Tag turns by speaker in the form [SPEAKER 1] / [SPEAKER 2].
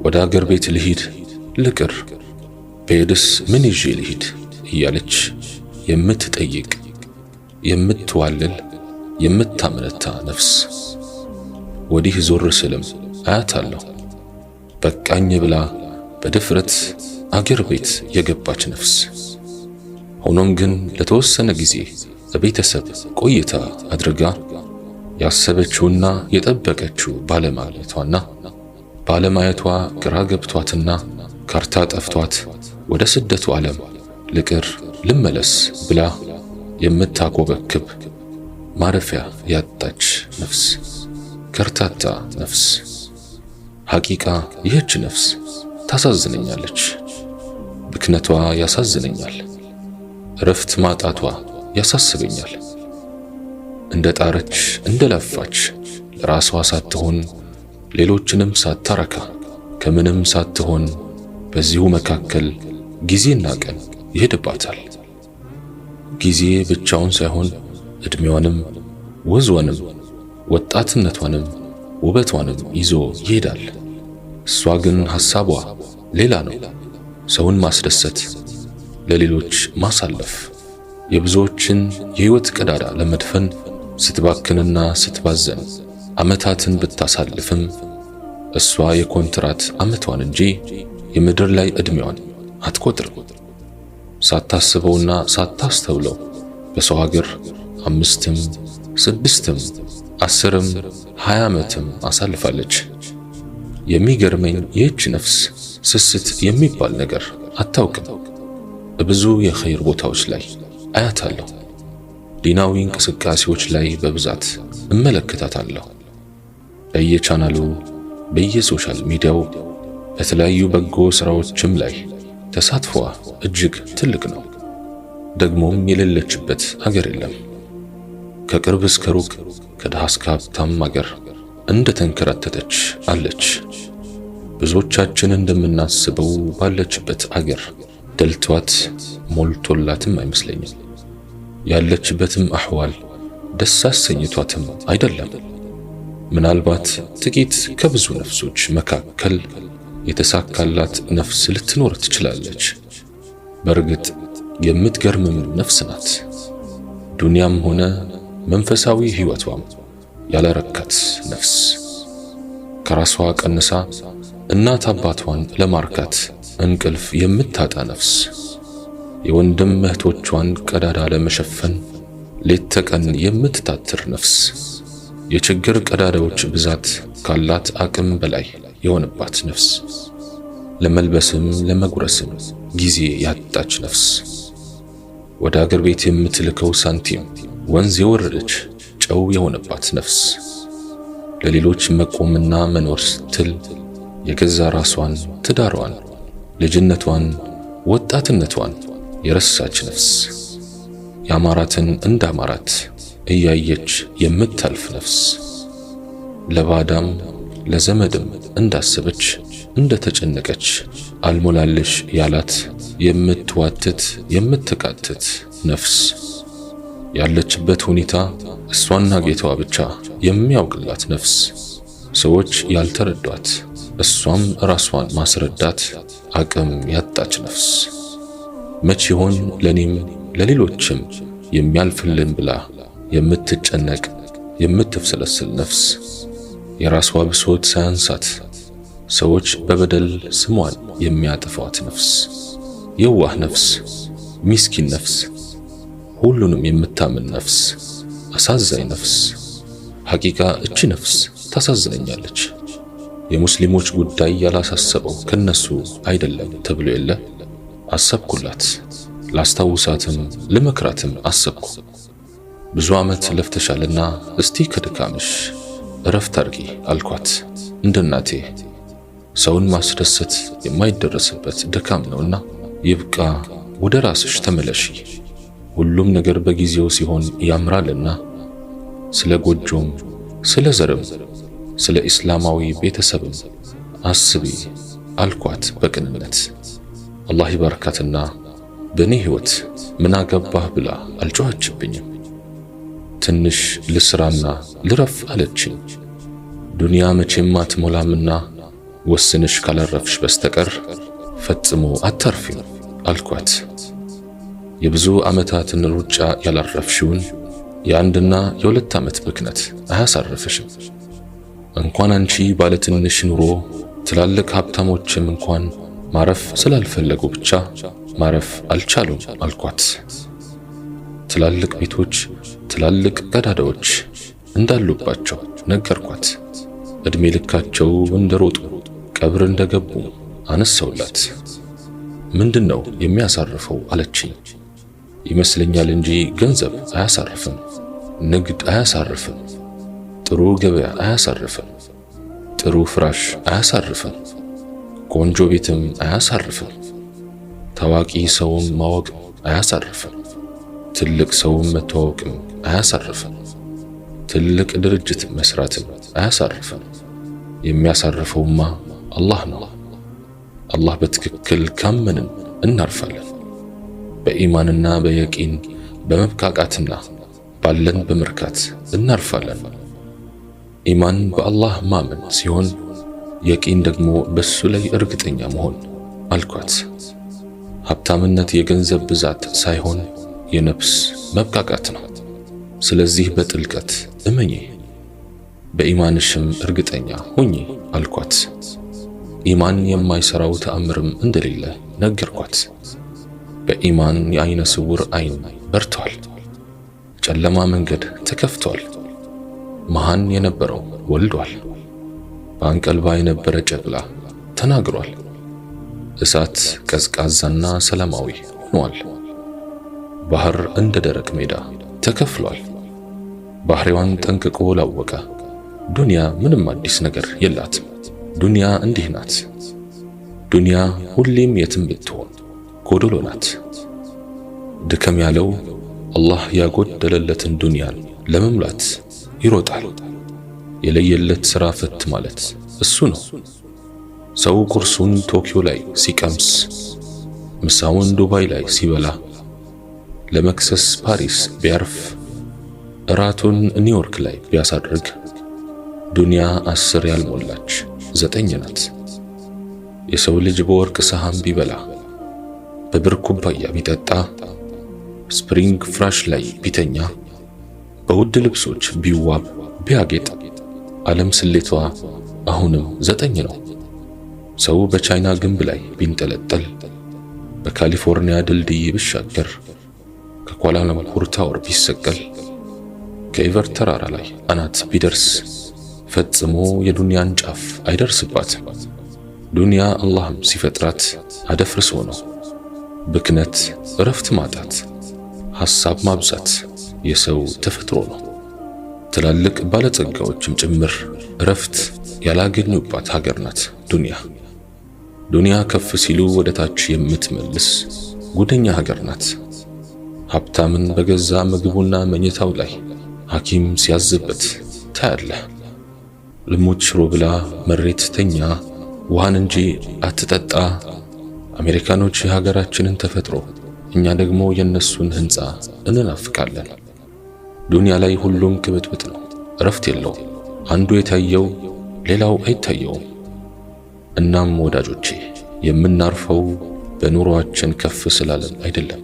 [SPEAKER 1] ወደ አገር ቤት ልሂድ ልቅር፣ ብሄድስ ምን ይዤ ልሂድ እያለች የምትጠይቅ፣ የምትዋልል፣ የምታመነታ ነፍስ። ወዲህ ዞር ስልም አያታለሁ። በቃኝ ብላ በድፍረት አገር ቤት የገባች ነፍስ። ሆኖም ግን ለተወሰነ ጊዜ በቤተሰብ ቆይታ አድርጋ ያሰበችውና የጠበቀችው ባለማግኘቷና ባለማየቷ ግራ ገብቷትና ካርታ ጠፍቷት ወደ ስደቱ ዓለም ልቅር ልመለስ ብላ የምታኮበክብ ማረፊያ ያጣች ነፍስ፣ ከርታታ ነፍስ። ሐቂቃ ይህች ነፍስ ታሳዝነኛለች። ብክነቷ ያሳዝነኛል። እረፍት ማጣቷ ያሳስበኛል። እንደ ጣረች እንደ ለፋች ለራሷ ሳትሆን ሌሎችንም ሳታረካ ከምንም ሳትሆን በዚሁ መካከል ጊዜና ቀን ይሄድባታል። ጊዜ ብቻውን ሳይሆን እድሜዋንም ወዝዋንም ወጣትነቷንም ውበቷንም ይዞ ይሄዳል። እሷ ግን ሐሳቧ ሌላ ነው። ሰውን ማስደሰት፣ ለሌሎች ማሳለፍ፣ የብዙዎችን የህይወት ቀዳዳ ለመድፈን ስትባክንና ስትባዘን ዓመታትን ብታሳልፍም እሷ የኮንትራት ዓመቷን እንጂ የምድር ላይ ዕድሜዋን አትቆጥርም። ሳታስበውና ሳታስተውለው በሰው ሀገር 5ም 6ም 10ም 20 ዓመትም አሳልፋለች። የሚገርመኝ ይህች ነፍስ ስስት የሚባል ነገር አታውቅም። በብዙ የኸይር ቦታዎች ላይ አያታለሁ። ዲናዊ እንቅስቃሴዎች ላይ በብዛት እመለከታታለሁ። በየቻናሉ በየ social media ው በተለያዩ በጎ ስራዎችም ላይ ተሳትፎዋ እጅግ ትልቅ ነው። ደግሞም የሌለችበት አገር የለም። ከቅርብ እስከ ሩቅ፣ ከድሃ እስከ ሀብታም አገር እንደ ተንከራተተች አለች። ብዙዎቻችን እንደምናስበው ባለችበት አገር ደልቷት ሞልቶላትም አይመስለኝም። ያለችበትም አህዋል ደስ አሰኝቷትም አይደለም። ምናልባት ጥቂት ከብዙ ነፍሶች መካከል የተሳካላት ነፍስ ልትኖር ትችላለች። በእርግጥ የምትገርምም ነፍስ ናት። ዱንያም ሆነ መንፈሳዊ ሕይወቷም ያላረካት ነፍስ፣ ከራሷ ቀንሳ እናት አባቷን ለማርካት እንቅልፍ የምታጣ ነፍስ፣ የወንድም እህቶቿን ቀዳዳ ለመሸፈን ሌት ተቀን የምትታትር ነፍስ፣ የችግር ቀዳዳዎች ብዛት ካላት አቅም በላይ የሆነባት ነፍስ፣ ለመልበስም ለመጉረስም ጊዜ ያጣች ነፍስ፣ ወደ አገር ቤት የምትልከው ሳንቲም ወንዝ የወረደች ጨው የሆነባት ነፍስ፣ ለሌሎች መቆምና መኖር ስትል የገዛ ራሷን፣ ትዳሯን፣ ልጅነቷን፣ ወጣትነቷን የረሳች ነፍስ፣ ያማራትን እንዳማራት እያየች የምታልፍ ነፍስ፣ ለባዳም ለዘመድም እንዳሰበች እንደተጨነቀች አልሞላልሽ ያላት የምትዋትት የምትቃትት ነፍስ፣ ያለችበት ሁኔታ እሷና ጌታዋ ብቻ የሚያውቅላት ነፍስ፣ ሰዎች ያልተረዷት እሷም ራሷን ማስረዳት አቅም ያጣች ነፍስ፣ መች ይሆን ለኔም ለሌሎችም የሚያልፍልን ብላ የምትጨነቅ የምትፍሰለስል ነፍስ፣ የራሷ ብሶት ሳያንሳት ሰዎች በበደል ስሟን የሚያጠፏት ነፍስ፣ የዋህ ነፍስ፣ ሚስኪን ነፍስ፣ ሁሉንም የምታምን ነፍስ፣ አሳዛኝ ነፍስ። ሐቂቃ እቺ ነፍስ ታሳዝነኛለች። የሙስሊሞች ጉዳይ ያላሳሰበው ከነሱ አይደለም ተብሎ የለ። አሰብኩላት፣ ላስታውሳትም ልመክራትም አሰብኩ። ብዙ ዓመት ለፍተሻልና እስቲ ከድካምሽ እረፍት አርጊ አልኳት። እንደ እናቴ ሰውን ማስደሰት የማይደረስበት ድካም ነውና ይብቃ፣ ወደ ራስሽ ተመለሺ። ሁሉም ነገር በጊዜው ሲሆን ያምራልና ስለ ጎጆም ስለ ዘርም ስለ ኢስላማዊ ቤተሰብም አስቢ አልኳት በቅንነት። አላህ ይባርካትና በእኔ ሕይወት ምን አገባህ ብላ አልጮኸችብኝም። ትንሽ ልስራና ልረፍ አለችኝ። ዱንያ መቼም አትሞላምና ወስንሽ ካላረፍሽ በስተቀር ፈጽሞ አታርፊም አልኳት። የብዙ ዓመታትን ሩጫ ያላረፍሽውን የአንድና የሁለት ዓመት ብክነት አያሳርፍሽም። እንኳን አንቺ ባለትንሽ ኑሮ ትላልቅ ሀብታሞችም እንኳን ማረፍ ስላልፈለጉ ብቻ ማረፍ አልቻሉም አልኳት። ትላልቅ ቤቶች፣ ትላልቅ ቀዳዳዎች እንዳሉባቸው ነገርኳት። እድሜ ልካቸው እንደሮጡ ቀብር እንደገቡ አነሳውላት። ምንድነው የሚያሳርፈው አለችኝ። ይመስለኛል እንጂ ገንዘብ አያሳርፍም፣ ንግድ አያሳርፍም፣ ጥሩ ገበያ አያሳርፍም፣ ጥሩ ፍራሽ አያሳርፍም፣ ቆንጆ ቤትም አያሳርፍም፣ ታዋቂ ሰውም ማወቅ አያሳርፍም፣ ትልቅ ሰውም መተዋወቅም አያሳርፍም፣ ትልቅ ድርጅት መስራትም አያሳርፍም። የሚያሳርፈውማ አላህ ነው። አላህ በትክክል ካመንን እናርፋለን። በኢማንና በየቂን በመብቃቃትና ባለን በመርካት እናርፋለን። ኢማን በአላህ ማመን ሲሆን የቂን ደግሞ በሱ ላይ እርግጠኛ መሆን አልኳት። ሀብታምነት የገንዘብ ብዛት ሳይሆን የነፍስ መብቃቃት ነው። ስለዚህ በጥልቀት እመኚ፣ በኢማንሽም እርግጠኛ ሁኚ አልኳት። ኢማን የማይሰራው ተአምርም እንደሌለ ነገርኳት። በኢማን የአይነ ስውር አይን በርቷል። ጨለማ መንገድ ተከፍቷል። መሃን የነበረው ወልዷል። በአንቀልባ የነበረ ጨቅላ ተናግሯል። እሳት ቀዝቃዛና ሰላማዊ ሆኗል። ባህር እንደ ደረቅ ሜዳ ተከፍሏል። ባህሪዋን ጠንቅቆ ላወቀ ዱንያ ምንም አዲስ ነገር የላትም። ዱንያ እንዲህ ናት። ዱንያ ሁሌም የትም ብትሆን ጎደሎ ናት። ድከም ያለው አላህ ያጎደለለትን ዱንያን ለመሙላት ይሮጣል። የለየለት ሥራ ፈት ማለት እሱ ነው። ሰው ቁርሱን ቶኪዮ ላይ ሲቀምስ፣ ምሳውን ዱባይ ላይ ሲበላ፣ ለመክሰስ ፓሪስ ቢያርፍ፣ እራቱን ኒውዮርክ ላይ ቢያሳድርግ ዱንያ 10 ያልሞላች 9 ናት። የሰው ልጅ በወርቅ ሰሃን ቢበላ፣ በብር ኩባያ ቢጠጣ፣ spring ፍራሽ ላይ ቢተኛ፣ በውድ ልብሶች ቢዋብ ቢያጌጥ፣ ዓለም ስሌቷ አሁንም 9 ነው። ሰው በቻይና ግንብ ላይ ቢንጠለጠል፣ በካሊፎርኒያ ድልድይ ቢሻገር፣ ከኳላላምፑር tower ቢሰቀል፣ ከኤቨር ተራራ ላይ አናት ቢደርስ ፈጽሞ የዱንያን ጫፍ አይደርስባትም። ዱንያ አላህም ሲፈጥራት አደፍርሶ ነው። ብክነት፣ እረፍት ማጣት፣ ሐሳብ ማብዛት የሰው ተፈጥሮ ነው። ትላልቅ ባለጸጋዎችም ጭምር እረፍት ያላገኙባት ሀገር ናት ዱንያ። ዱንያ ከፍ ሲሉ ወደ ታች የምትመልስ ጉደኛ ሀገር ናት። ሀብታምን በገዛ ምግቡና መኝታው ላይ ሐኪም ሲያዝበት ታያለህ። ልሙት ሽሮ ብላ መሬት ተኛ፣ ውሃን እንጂ አትጠጣ። አሜሪካኖች የሀገራችንን ተፈጥሮ፣ እኛ ደግሞ የነሱን ህንፃ እንናፍቃለን። ዱንያ ላይ ሁሉም ቅብጥብጥ ነው፣ እረፍት የለውም። አንዱ የታየው ሌላው አይታየውም። እናም ወዳጆቼ የምናርፈው በኑሮአችን ከፍ ስላለን አይደለም፣